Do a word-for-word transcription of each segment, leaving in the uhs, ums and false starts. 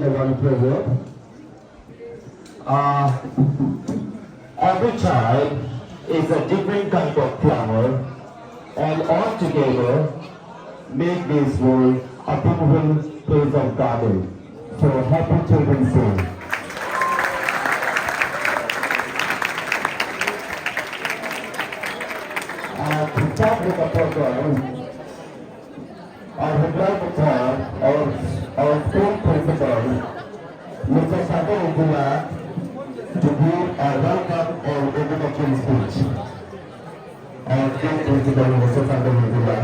One proverb. Uh, every child is a different kind of flower, and all together make this world a beautiful place of garden. So happy Children's Day. Uh, to start with the program, I would like to thank our, our school principal, Mister Santanu Gula, to give a welcome and introduction speech. Our school principal, Mister Santanu Gula.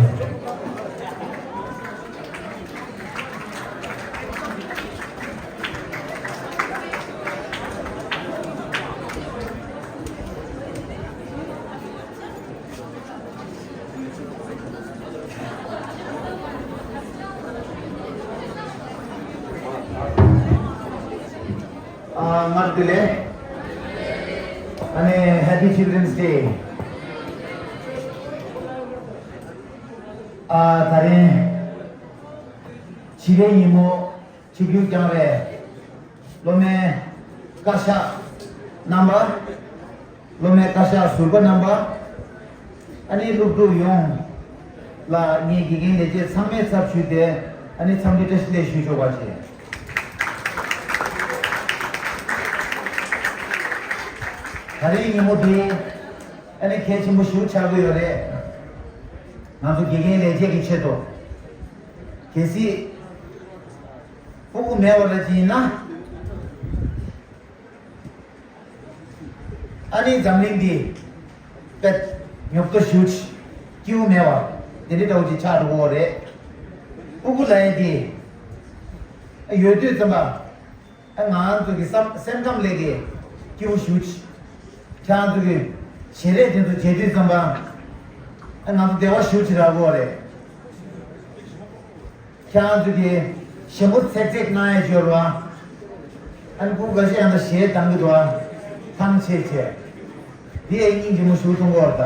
ཨ། སྔར་དུ་ལས། ཨ་ནི་Happy Children's Day། ཨ། ད་རིང་བྱིས་པའི་ཉིན་མོ། ཆིབས་བསྒྱུར་བསྐྱངས་པའི་སློབ་མའི་བཀའ་ཤག་རྣམ་པ། སློབ་མའི་བཀའ་ཤག་ཟུར་པ་རྣམ་པ། ཨ་ནི་སློབ་ཕྲུག་ཡོངས་ལ་ངས་དགེ་རྒན་ལས་བྱེད་ཚང་མའི་ཚབ་ཞུས་ཏེ། ཨ་ནི་འཚམས་འདྲི་བཀྲ་ཤིས་བདེ་ལེགས་ཞུ་ཆོག་པ་བྱས། ད་རེས་ཉིན་མོ་འདི་ཨ་ནི་གལ་ཆེན་པོ་ཞིག་ཆགས་ཀྱི་ཡོད་རེད། ང་ཚོ་དགེ་རྒན་ལས་བྱེད་ཀྱི་ཆེད་དུ། གལ་སྲིད་ཕྲུ་གུ་མེད་པ་ར་ཅིག་ཡིན་ན། ཨ་ནི་འཛམ་གླིང་འདི་དཔེ་ཉོབ་ཏོ་ཞེ་པོ་ཅིག་སྐྱིད་པོ་མེད་པ་དེ་འདྲ་འདྲ་བོ་ཅིག་ཆགས་འགྲོ་གི་ཡོད་རེད། ཕྲུ་གུ་ལབ་ཡ་དེ་ཡོད་དུས་ཙམ་པ། ཨ། ང་ཚོ་གི་སེམས་སེམས་ཁམས་ལས་ཀྱི་སྐྱིད་པོ་ཞེ་པོ་ཅིག་ཁྱེད་རང་ཚོ་གི་ཞལ་རས་དེ་ཚོ་མཇལ་དུས་ཙམ་པ། ཨ། ང་ཚོ་བདེ་བ་ཞེ་པོ་ཅིག་རག་གི་ཡོད་རེད། ཁྱེད་རང་ཚོ་གི་ཞལ་མོ་ཚེག་ཚེག་གནང་ཡས་ཡོད་རེད་པ། ཨ་ནི་ཕྲུ་གུ་འགའ་ཤས་ཡང་ད་ཞལ་གདངས་ཀྱི་འདུག་པ། ཐང་ཆད་ཆད། འདི་ཡང་སྙིང་རྗེ་མོ་ཞེ་པོ་མཐོང་གི་ཡོད་རེད་ད།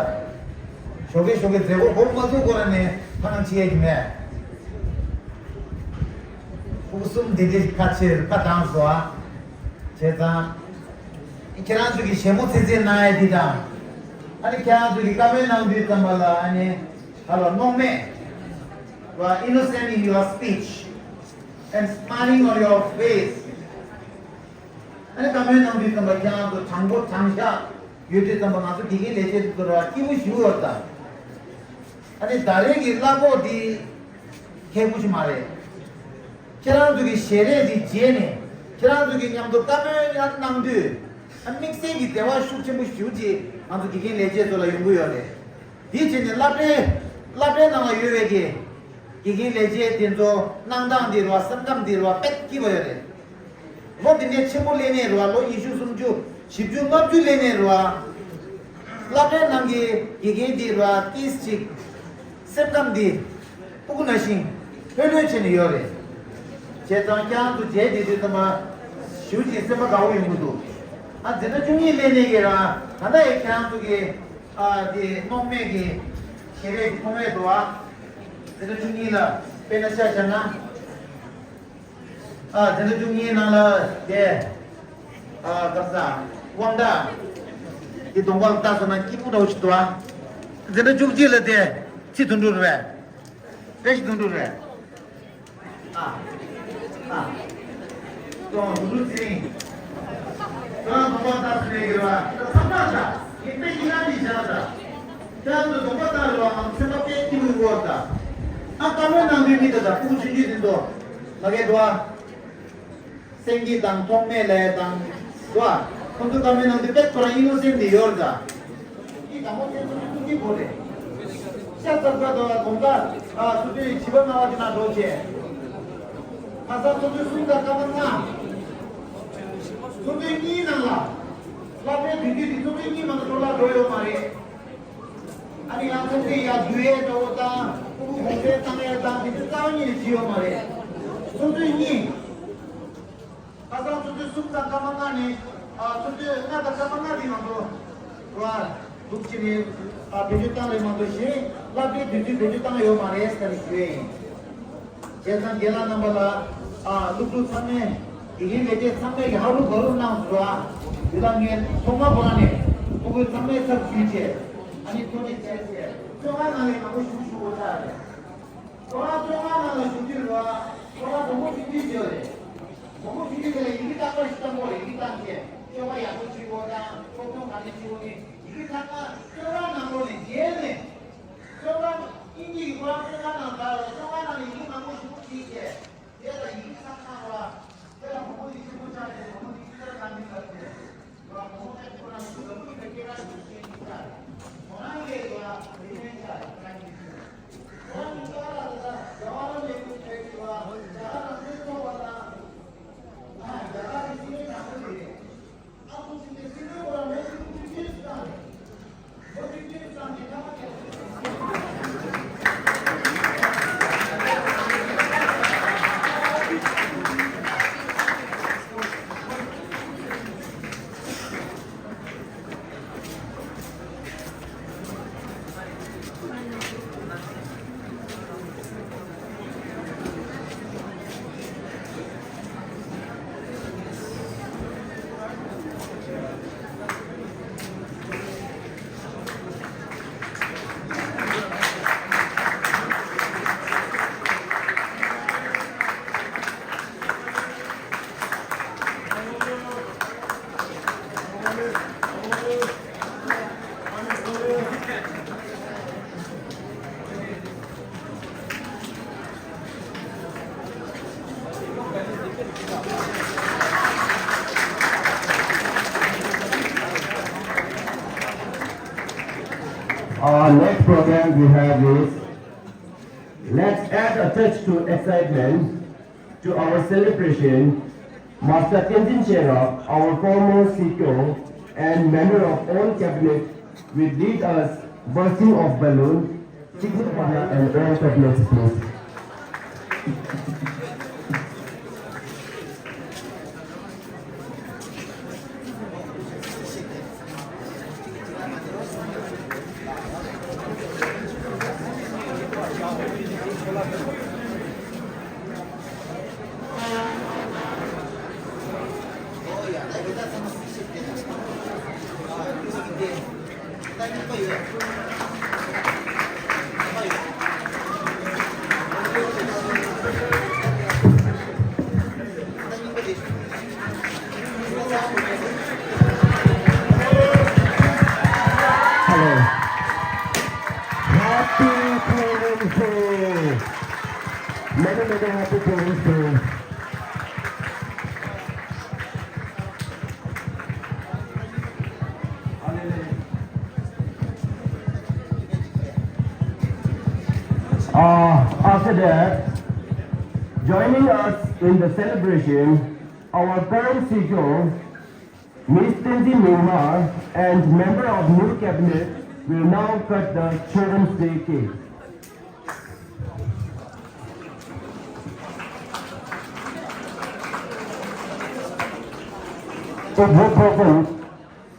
ཞོགས་ཀས་ཞོགས་ཀས་མཛད་སྒོ་འགོ་མ་ཚུགས་གོང་ནས་ཐང་ཆད་ཀྱི་མེད། ཕྲུ་གུ་གསུམ་དེ་འདྲའི་ཁ་ཕྱིར་ཁ་གདངས་སོང་ཨ། བྱས་ཙང་། ཁྱེད་རང་ཚོ་གི་ཞལ་མོ་ཚེག་ཚེག་གནང་ཡས་འདི་དང་། ཨ་ནི་ཁྱེད་རང་ཚོ་གི་བཀའ་མོལ་གནང་དུས་ཙམ་པ་ལ་ཨ་ནི་ཧ་ལ་གནོང་མེད། You are innocent in your speech and smiling on your face. ཨ་ནི་བཀའ་མོལ་གནང་དུས་ཙམ་པ་ཁྱེད་རང་ཚོ་དྲང་པོ་དྲང་བཞག་ཡོད་དུས་ཙམ་པ་ང་ཚོ་དགེ་རྒན་ལས་བྱེད་ཚོ་ལ་སྐྱིད་པོ་ཞེ་པོ་ཡོད་ད། ཨ་ནི་ད་རེས་ཀྱི་གླ་ཕོགས་འདི་ཁེ་པོ་ཞིག་མ་རེད། ཁྱེད་རང་ཚོ་གི་ཞལ་རས་འདི་མཇལ་ནས་ཁྱེད་རང་ཚོ་གི་མཉམ་དུ་བཀའ་མོལ་ཡང་གནང་དུས། ཨ། དམིགས་བསལ་གྱི་བདེ་བ་ཤུགས་ཆེན་པོ་ཞེ་པོ་ཅིག་ང་ཚོ་དགེ་རྒན་ལས་བྱེད་ཚོ་ལ་ཡོང་གི་ཡོད་རེད། དེ་བྱས་ནས་སློབ་གྲྭའི་སློབ་གྲྭའི་ནང་ལ་ཡོད་པའི་གི་དགེ་རྒན་ལས་བྱེད་དེ་ཚོ་གནང་སྟངས་དེ་རེད་པ། སེམས་ཁམས་དེ་རེད་པ། དཔེ་སྐྱིད་པོ་ཡོད་རེད། ལོ་དེ་འདྲའི་ཆེན་པོ་སླེབས་ནས་རེད་པ། ལོ་ཉི་ཤུ་སུམ་ཅུ་བཞི་བཅུ་ལྔ་བཅུ་སླེབས་ནས་རེད་པ། སློབ་གྲྭའི་ནང་གི་དགེ་རྒན་དེ་རེད་པ། ཏིས་ཅིག་སེམས་ཁམས་དེ་སྤུ་གུ་ནང་བཞིན་ལྷོད་ལྷོད་བྱས་ནས་ཡོད་རེད། བྱས་ཙང་ཁྱེད་རང་ཚོ་མཇལ་བསྡད་དུས་ཙམ་པ་ཞེ་པོ་ཅིག་སེམས་པ་དགའ་པོ་ཡོང་གི་འདུག་ཨ། འཛིན་གྲྭ་བཅུ་གཉིས་སླེབས་ནས་ཀྱི་རང་ད་ལྟ་ཡང་ཁྱེད་རང་ཚོ་གི། ཨ། དེ་གནོང་མེད་ཀྱི་ཞལ་རས་མཐོང་ཡས་འདུག་ཨ། འཛིན་གྲྭ་བཅུ་གཉིས་ལ་དཔེར་ན་ཆ་བཞག་ན། ཨ། འཛིན་གྲྭ་བཅུ་གཉིས་ནང་ལ་དེ། ཨ། ག་ས་དབང་གྲགས། དེ་གདོང་པ་ལ་ལྟ་སོང་ན་སྐྱིད་པོ་འདྲ་བོ་ཞིག་འདུག་ཨ། འཛིན་གྲྭ་བཅུ་གཅིག་ལ་དེ་ཚེ་དོན་གྲུབ་རེད། བཀྲ་ཤིས་དོན་གྲུབ་རེད། ཨ། ཨ། གདོང་ལུ་ཚེ་རིང་། ཁྱོད་རང་གདོང་པ་ལྟ་སོང་ནས་ཡོད་པ་ད་ཚང་མ་ད་ངས་དཔེ་ཡིན་ན་མི་བྱ་ད། ཁྱོད་རང་ཚོ་གདོང་པ་ལྟ་རེད་པ། ང་ཚོ་སེམས་པ་དཔེ་སྐྱིད་པོ་ཡོད་ད། ཨ། བཀའ་མོལ་གནང་དུས་མི་ད་ད་ཕྲུ་གུ་ཆུང་ཆུང་དེ་ཚོ་ལ་གས་འགྲོ་ཨ། སེང་གེ་དང་ཐོགས་མེད་ལབ་ཡས་དང་། རེད་པ། ཁོང་ཚོ་བཀའ་མོལ་གནང་དུས་དཔེ་ཁོ་རང་ཨི་ནོ་སེན་དེ་ཡོད་རེད་ད། ཨི་དང་པོ་དེ་ཚོ་ཐུགས་ཀྱི་གོ་རེད། ཤ་ཚ་ཚ་དང་གོམ་ཁ། ཨ། ཆུ་ཚོད་བཞི་པ་ལྔ་པ་དེ་ན་འགྲོ་བྱས། ཁ་སང་ཆུ་ཚོད་གསུམ་དང་སྐར་མ་ལྔ། ཆུ་ཚོད་གཉིས་ནང་ལ། སློབ་གྲྭའི་དུས་ཚོད་དེ་ཆུ་ཚོད་གཉིས་མ་གཏོགས་འགྲོ་ལ་འགྲོ་ཡོད་མ་རེད། ཨ་ནི་ཡང་ཆུ་ཚོད་ཡར་བསྡུ་ཡས་འདྲ་བོ་དང་ཕྲུ་གུ་གུང་སེང་བཏང་ཡས་དང་དེ་ཚོ་རྩ་བ་ཉིད་ནས་བྱས་ཡོད་མ་རེད། ཆུ་ཚོད་གཉིས། ཁ་སང་ཆུ་ཚོད་གསུམ་དང་སྐར་མ་ལྔ་ནས། ཨ། ཆུ་ཚོད་ལྔ་དང་སྐར་མ་ལྔ་དེ་ནང་དུ། རེད་པ། འདུག་བྱས་ནས། ཨ། བེད་སྤྱོད་བཏང་ལས་མ་གཏོགས་གཞན་སློབ་གྲྭའི་དུས་ཚོད་བེད་སྤྱོད་བཏང་ཡོད་མ་རེད་ཟེར་ནས་ཞུ་ཡས་ཡིན། བྱས་ཙང་རྒན་ལགས་རྣམ་པ་ལ། ཨ། སློབ་ཕྲུག་ཚང་མས། དེ་རིང་ལས་བྱེད་ཚང་མས་ཡག་རུ་གོ་རུ་གནང་སོང་། དེ་ལ་ངས་ཐོག་མ་ཁོ་རང་ནས་ཕྲུ་གུ་ཚང་མའི་ཚབ་ཞུས་བྱས། ཨ་ནི་ཐོག་ནས་བྱས་བྱས་བཙོན་ཁང་ནང་ལས་མང་པོ་ཞིག་ཞུ་དགོས་ཚར་རེད། ཁོ་རང་བཙོན་ཁང་ནང་ལ་བཞུགས་དུས་ལ་ཁོ་རང་བུ་མོ་ཆུང་ཆུང་ཅིག་རེད། བུ་མོ་ཆུང་ཆུང་དེ་ལ་ཡི་གེ་རྟག་པར་ཞིག་བཏང་དགོས་རེད། ཡི་གེ་བཏང་བྱས་སྤྱོད་པ་ཡག་པོ་བྱེད་དགོས་དང་སློབ་སྦྱོང་ག་ནས་བྱེད་དགོས་ནི་ཡི་གེ་ཚང་མ་བཙོན་ཁང་ནང་ལོགས་ནས་མཇལ་ནས། བཙོན་ཁང་དབྱིན་ཇི་ཡི་ཁོ་རང་བཙོན་ཁང་ནང་ག་ལ་བཙོན་ཁང་ནང་ནས་ཡི་གེ་མང་པོ་ཞིག་བྲིས་བྱས། དེ་ལ་ཡི་གེ་ཚང་ཚང་བ། དེ་ལ་བུ་མོ་དེ་ཆེན་པོ་ཆགས་ཏེ་བུ་མོ་དེ་ཅི་ལྟར་གང་མིན་ལ་ཟེར། དེ་ལ་བུ་མོ་དེ་ཁོ་རང་ཚོ་ལམ་ལུགས་དེ་སྐྱེ་རག་ཞིག་ཤེས་ཀྱི་ཆགས། ཁོ་རང་ལས་ལ་བུད་མེད་ཆགས་ཀྱི་ཆགས་ཀྱི་ཞུ། ཁོ་རང་གི་ལྟ་བ་ལ་ད་ལྟ་རྒྱ་གར་ལ་ལས་འགུལ་སྤེལ་གྱི་བ། རྒྱ་གར་ནང་བཙན་འཛུལ་བ་དང་། ཨ་རྒྱ་གར་གྱི་སྲིད་བློན་དྲག་པོ་རེད། Our next program we have is, let's add a touch to excitement to our celebration. Master Tenzin Sherab, our former C K O and member of all cabinet, will lead us bursting of balloon, signifying an all cabinet please. Hello. Happy Children's Day. Many, many happy Children's Day. Uh, after that, joining us in the celebration, our current C K O, Miss Tenzin Nyingma, and member of new cabinet, will now cut the Children's Day cake. It represents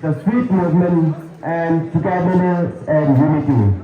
the sweet movement and togetherness and unity.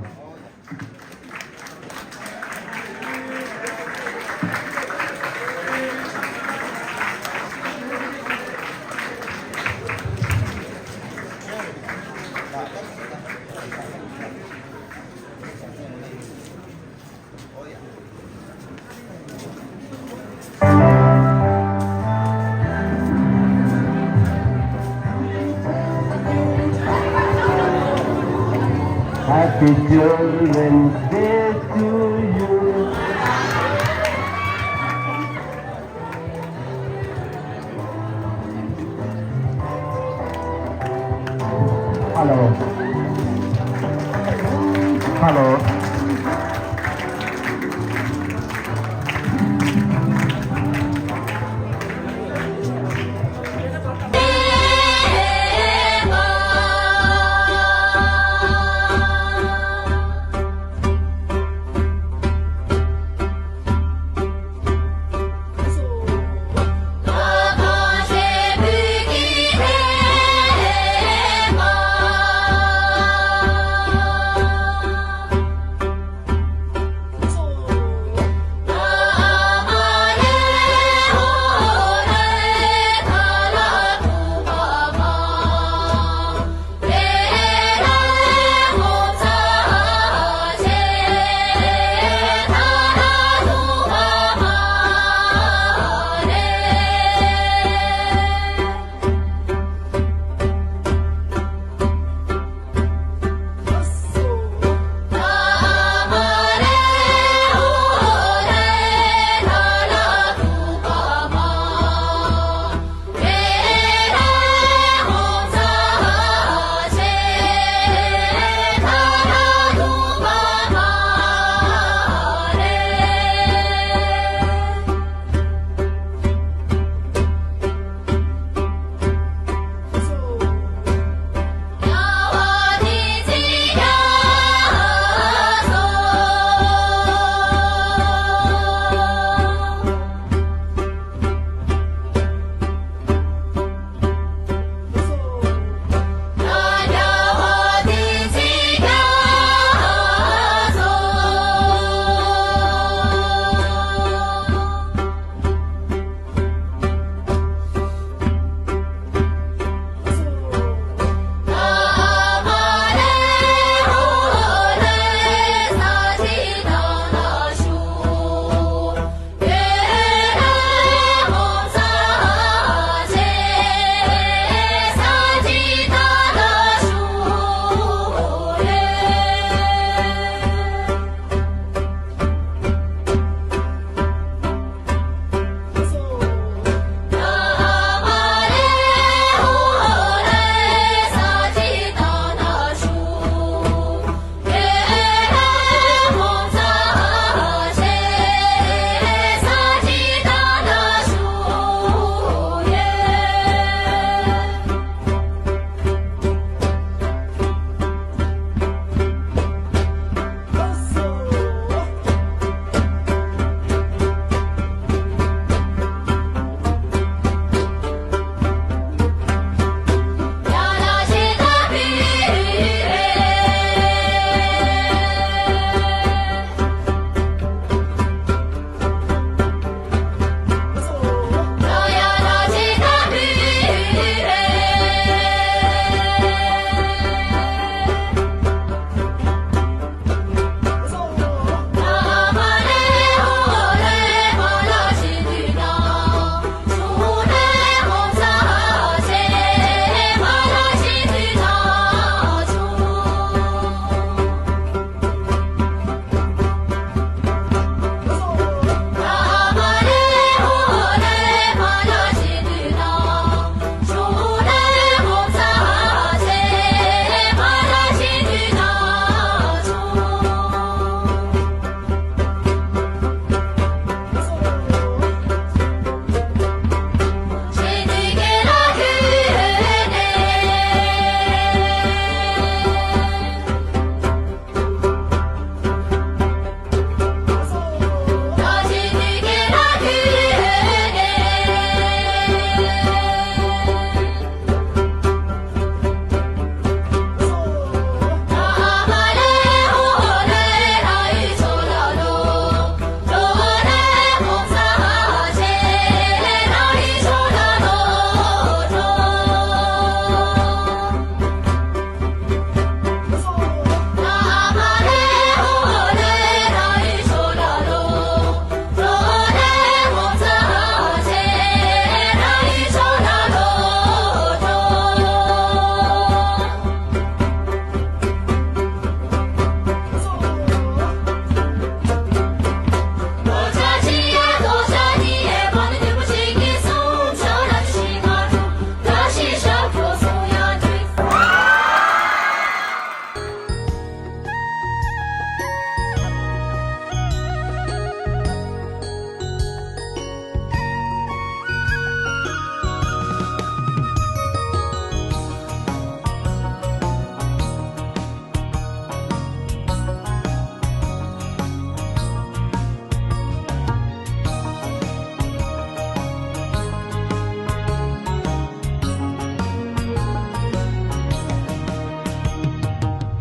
Happy Children's Day to you. Hello. Hello.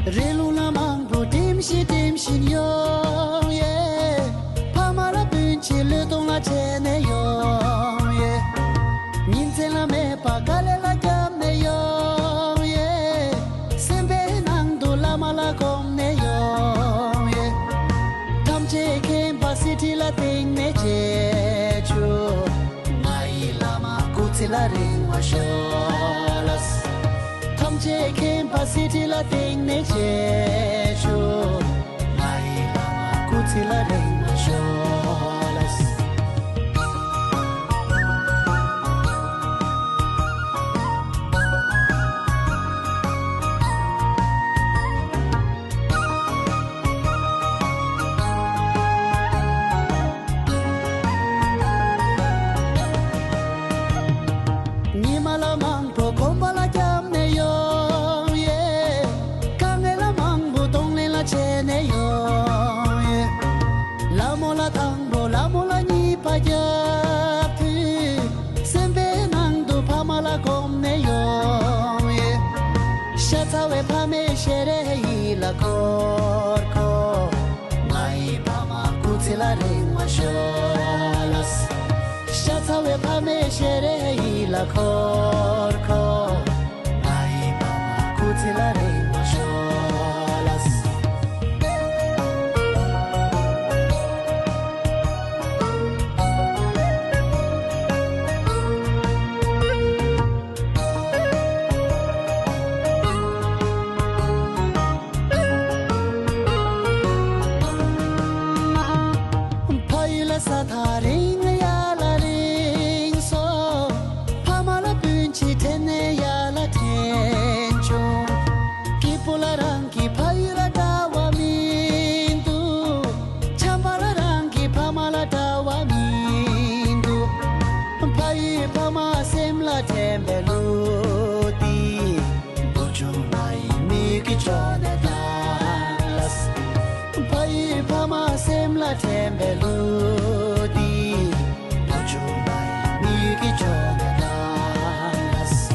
རི་ལུང་ལ་མང་པོ་དྲིམ་ཞིག་དྲིམ་བཞིན་ཡོང་ཡེ། ཕ་མ་ལ་སྤུན་མཆེད་བློས་གཏོང་ལ་བྱས་ནས་ཡོང་ཡེ། ཉིན་མཚན་ལ་མེད་པར་དཀའ་ལས་ལ་བརྒྱབ་ནས་ཡོང་ཡེ། སེམས་པའི་ནང་དུ་བླ་མ་ལ་སྒོམ་ནས་ཡོང་ཡེ། ཐམས་ཅད་མཁྱེན་པ་གསེར་ཁྲི་ལ་བརྟེན་ནས་མཆེད་ཆུ། ང་ཡི་བླ་མ་སྐུ་ཚེ་ལ་རིང་བ་ཤོག་ལགས། ཐམས་ཅད་མཁྱེན་པ་གསེར་ཁྲི་ལ་བརྟེན་ནས་མཆེད་ཆུ། ང་ཡི་བླ་མ་སྐུ་ཚེ་ལ་རིང་བ་ཤོག་ལགས། ཉི་མ་ལ་མང་པོ་གོམ་པ་ལ་བརྒྱབ་ནས་ཡོང་ཡེ། དཀའ་ངལ་ལ་མང་པོ་གདོང་ལེན་ལ་བྱས་ནས་ཡོང་ཡེ། ལ་མོ་ལ་དང་པོ་ལ་མོ་ལ་གཉིས་པ་རྒྱབ་དུས། སེམས་པའི་ནང་དུ་ཕ་མ་ལ་སྒོམ་ནས་ཡོང་ཡེ། ཤ་ཚ་བའི་ཕ་མའི་ཞལ་རས་ཡིད་ལ་འཁོར་འཁོར། ང་ཡི་ཕ་མ་སྐུ་ཚེ་ལ་རིང་བ་ཤོག་ལགས། ཤ་ཚ་བའི་ཕ་མའི་ཞལ་རས་ཡིད་ལ་འཁོར་འཁོར། ང་ཡི་ཕ་མ་སྐུ་ཚེ་ལ་རིང་བ་ཤོག་ལགས། ཕ་ཡུལ་ལ་ས་ཐག་རིང་ཡར་ལ་རིང་སོང་། ཕ་མ་ལ་སྤུན་མཆེད་དྲན་ནས་ཡར་ལ་དྲན་བྱུང་། སྐྱིད་པོ་ལ་རང་གི་ཕ་ཡུལ་ལ་འདྲ་བ་མི་འདུག། བྱམས་པ་ལ་རང་གི་ཕ་མ་ལ་འདྲ་བ་མི་འདུག། ཕ་ཡུལ་ཕ་མ་སེམས་ལ་དྲན་པའི་གླུ་འདི། བུ་ཆུང་ང་ཡི་མིག་གི་ཕྱོགས་ནས་བཏང་ལགས། ཕ་ཡུལ་ཕ་མ་སེམས་ལ་དྲན་པའི་གླུ་འདི། བུ་ཆུང་ང་ཡི་མིག་གི་ཕྱོགས་ནས་བཏང་ལགས།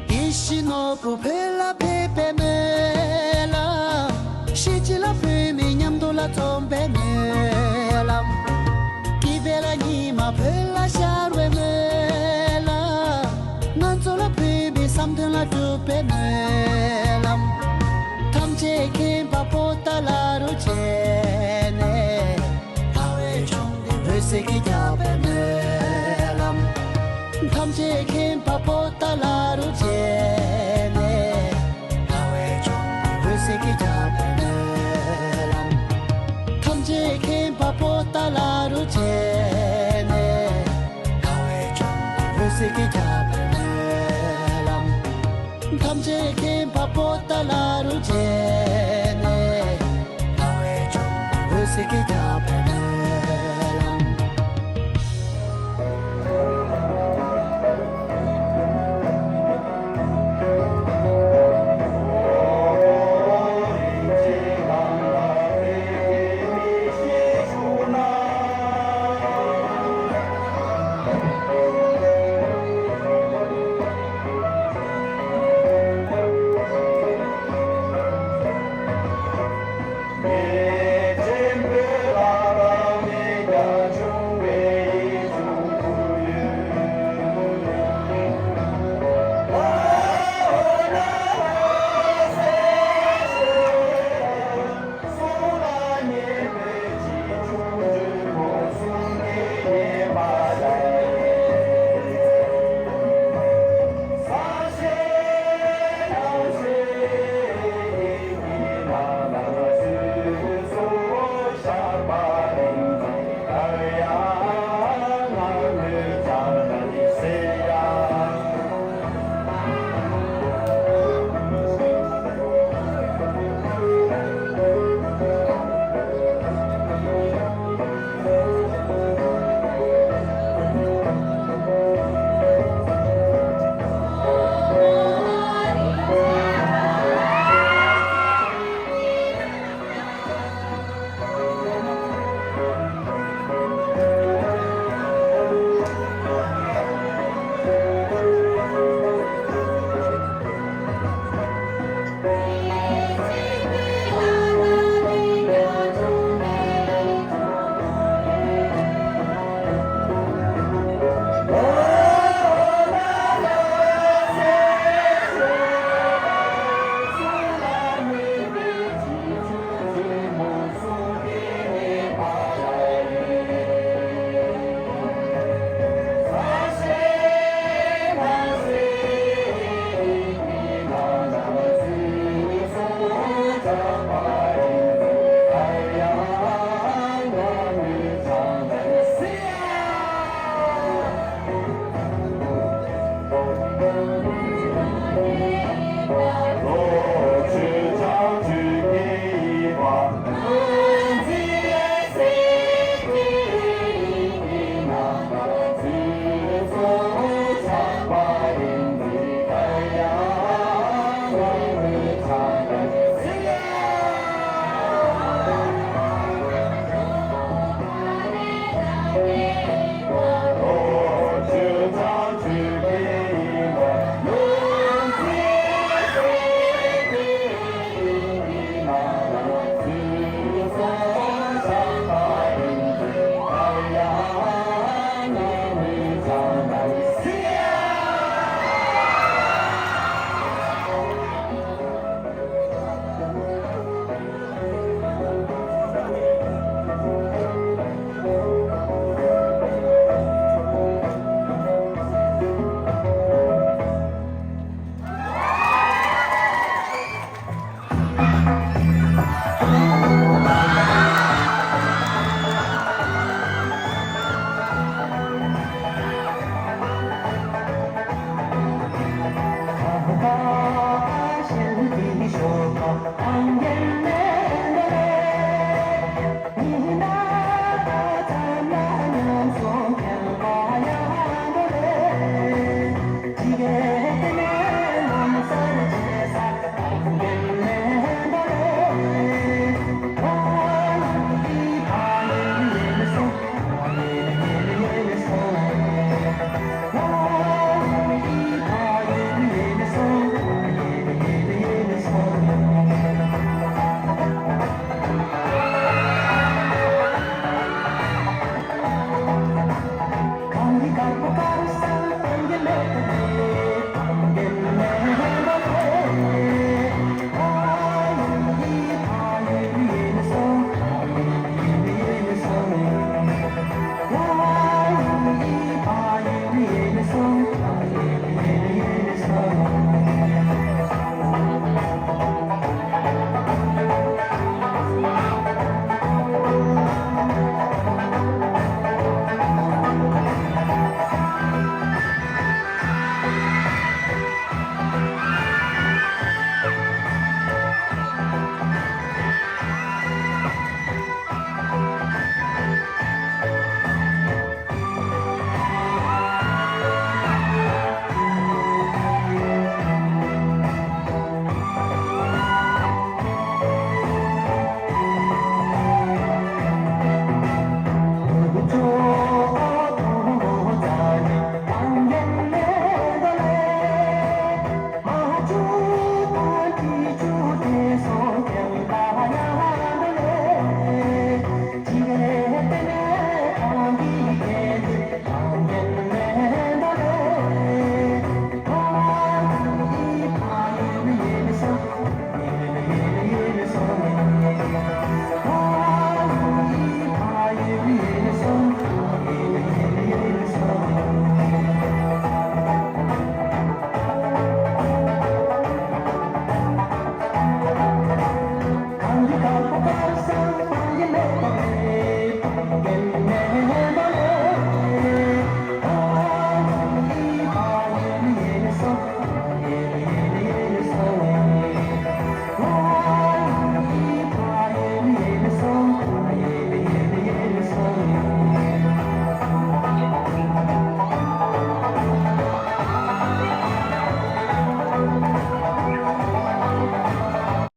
དེ་བཞིན་ནོར་བུ་བོད་ལ་ཕེབས་པའི་སྨོན་ལམ། གཞིས་བྱེས་ལ་བོད་མི་མཉམ་དུ་ལ་འཛོམས་པའི་སྨོན་ལམ། སྐྱིད་པའི་ལ་ཉི་མ་བོད་ལ་ཤར་བའི་སྨོན་ལམ། ང་ཚོ་ལ་བོད་མི་བསམ་དོན་ལ་འགྲུབ་པའི་སྨོན་ལམ། ཐམས་ཅད་མཁྱེན་པ་པོ་ཏཱ་ལ་རུ་བྱས་ནས། ལྷ་བས་བཅོམ་ལྡན་འོད་ཟེར་གྱིས་ཁྱབ་པའི་སྨོན་ལམ། ཐམས་ཅད་མཁྱེན་པ་པོ་ཏཱ་ལ་རུ་བྱས་ནས། ལྷ་བས་བཅོམ་པའི་འོད་ཟེར་གྱིས་ཁྱབ་པའི་སྨོན་ལམ། ཐམས་ཅད་མཁྱེན་པ་པོ་ཏཱ་ལ་རུ་བྱས་ནས། ལྷ་བས་བཅོམ་པའི་འོད་ཟེར་གྱིས་ཁྱབ་པའི་སྨོན་ལམ། ཐམས་ཅད་མཁྱེན་པ་པོ་ཏཱ་ལ་རུ་བྱས་ནས། ལྷ་བས་བཅོམ་པའི་འོད་ཟེར་གྱིས་ཁྱབ་པའི་སྨོན་ལམ།